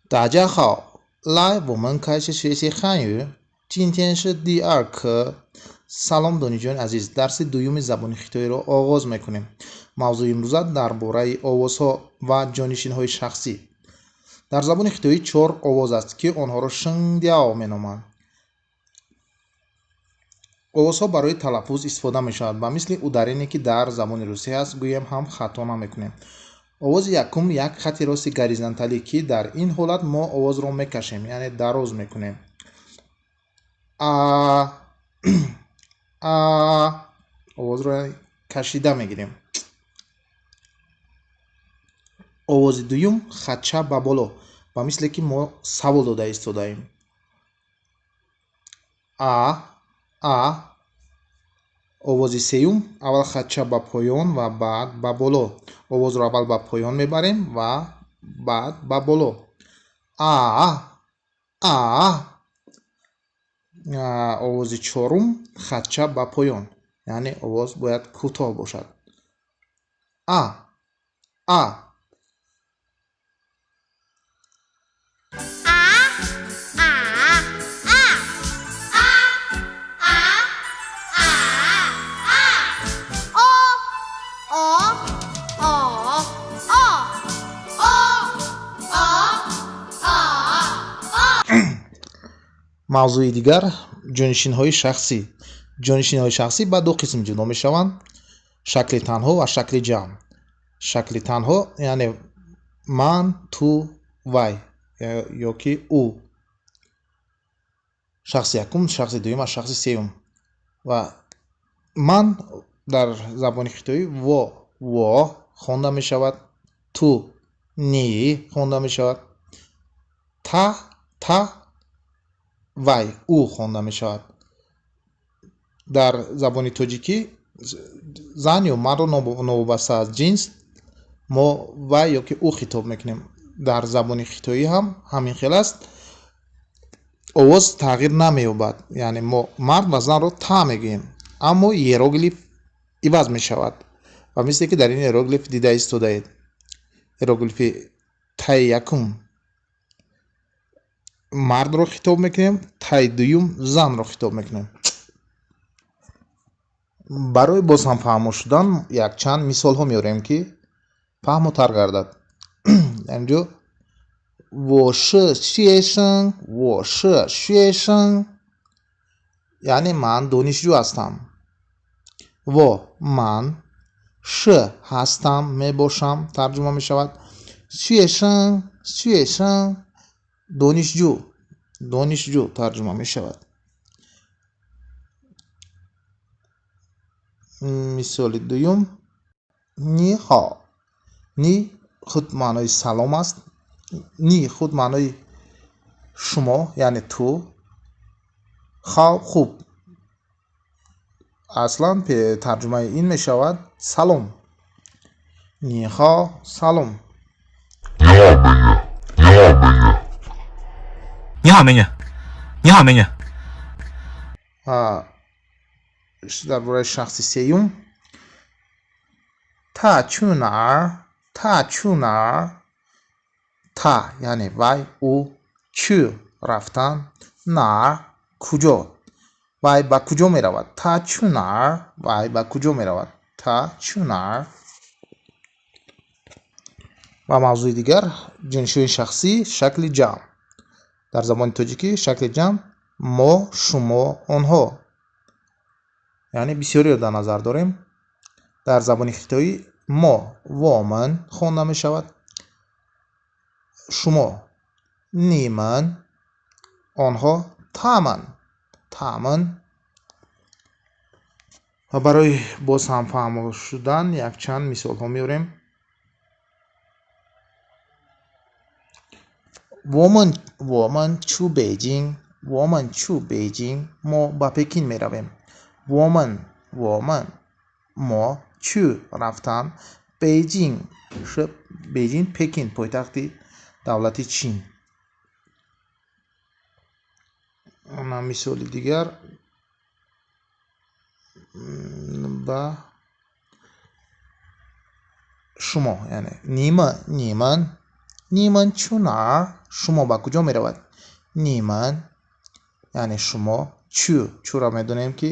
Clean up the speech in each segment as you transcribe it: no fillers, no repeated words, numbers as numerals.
大家好，来，我们开始学习汉语。今天是第二课。Салом, донишҷӯёни азиз, дарси дуюми забони хитоиро оғоз мекунем. Мавзӯи имрӯза дар бораи овозҳо ва ҷонишинҳои шахсӣ. Дар забони хитоӣ чор овоз аст, ки онҳоро шэнгдяо меноманд. Овозҳо барои талаффуз истифода мешавад. Ба мисли ударение, ки дар забони русӣ ҳаст, гӯем ҳам хато намекунем. Овози якум як хати рости горизонталӣ, ки дар ин ҳолат мо овозро мекашем, яъне дароз мекунем. А, а, овозро кашида мегирем. Овози дуюм хатча ба боло, ба мисле ки мо савол дода истодаем. А, а. Овози сеюм аввал хатча ба поён ва баъд ба боло. Овозро аввал ба поён мебарем ва баъд ба боло. А, а. Овози чорум хатча ба поён, яъне овоз бояд кӯтоҳ бошад. А, а. Мавзӯи дигар ҷонишинҳои шахсӣ. Ҷонишинҳои шахсӣ ба ду қисм ҷудо мешаванд: шакли танҳо ва шакли ҷамъ. Шакли танҳо яъне ман, ту, вай ё ки ӯ. Шахси якум, шахси дуюм ва шахси сеюм. Ва ман дар забони хитоӣ во, во хонда мешавад, ту ни хонда мешавад, та, та, вай, ӯ хонда мешавад. Дар забони тоҷикӣ зан ё мардро новобаста аз ҷинс мо вай ё ки ӯ хитоб мекунем. Дар забони хитоӣ ҳам ҳамин хел аст. Овоз тағйир намеёбад, яъне мо мард ва занро та мегӯем, аммо иероглиф иваз мешавад. Ва мисле ки дар ин иероглиф дида истодаед, иероглифи таи якум мардро хитоб мекунем, таи дуюм занро хитоб мекунем. Барои боз ҳам фаҳмо шудан якчанд мисолҳо меорем, ки фаҳмотар гардад. Инҷо во ши xue sheng, во ши xue sheng, яъне ман донишҷӯ ҳастам. Во ман, ш ҳастам, мебошам тарҷума мешавад. Xue sheng, xue sheng донишҷӯ, донишҷӯ тарҷума мешавад. Мисоли дуюм ни ҳо. Ни худ маънои салом аст, ни худ маънои шумо, яъне ту, хао хуб. Аслан тарҷумаи ин мешавад салом. Ни ҳо салом. 你好，美女。你好，美女。 Дар бораи шахси сеюм та чу нар, та чу нар, та яъне вай, ӯ, чу рафтан, нар куҷо, вай ба куҷо меравад. Та чу нар, вай ба куҷо меравад. Та чу нар. Ва мавзӯи дигар ҷонишинҳои шахсӣ шакли ҷамъ. Дар забони тоҷикӣ шакли ҷамъ мо, шумо, онҳо, яъне бисёриро дар назар дорем. Дар забони хитоӣ мо воман хонда мешавад, шумо ниман, онҳо таман, таман. Ва барои боз ҳам фаҳмо шудан якчанд мисолҳо меорем. Воман чу Бейҷин, воман чу Бейҷин, мо ба Пекин меравем. Воман, воман, мо, чу рафтан, Бейҷин, ш Бейҷин Пекин пойтахти давлати Чин. Ана мисоли дигар ба шумо, яъне нима, ниман, ниман чу нар, Шумо ба куҷо меравад? 你们, яъне шумо, 去, 去-ро медонем, ки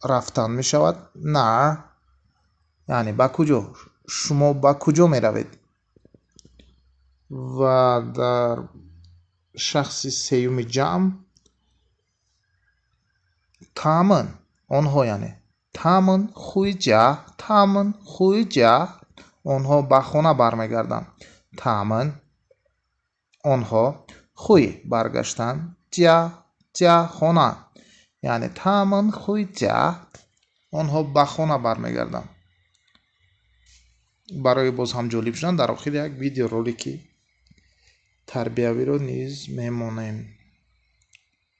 рафтан мешавад, 哪儿, яъне ба куҷо, шумо ба куҷо меравед? Ва дар шахси сеюми ҷамъ 他们, онҳо, яъне 他们回家, 他们回家, онҳо ба хона бармегарданд. 他们, онҳо, 回, баргаштан, 家, 家, хона, яъне 他们回家, онҳо ба хона бармегарданд. Барои боз ҳам ҷолиб шудан дар охир як видеоролики тарбиявиро низ мемонем.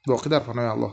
Боқӣ дар паноҳи Аллоҳ.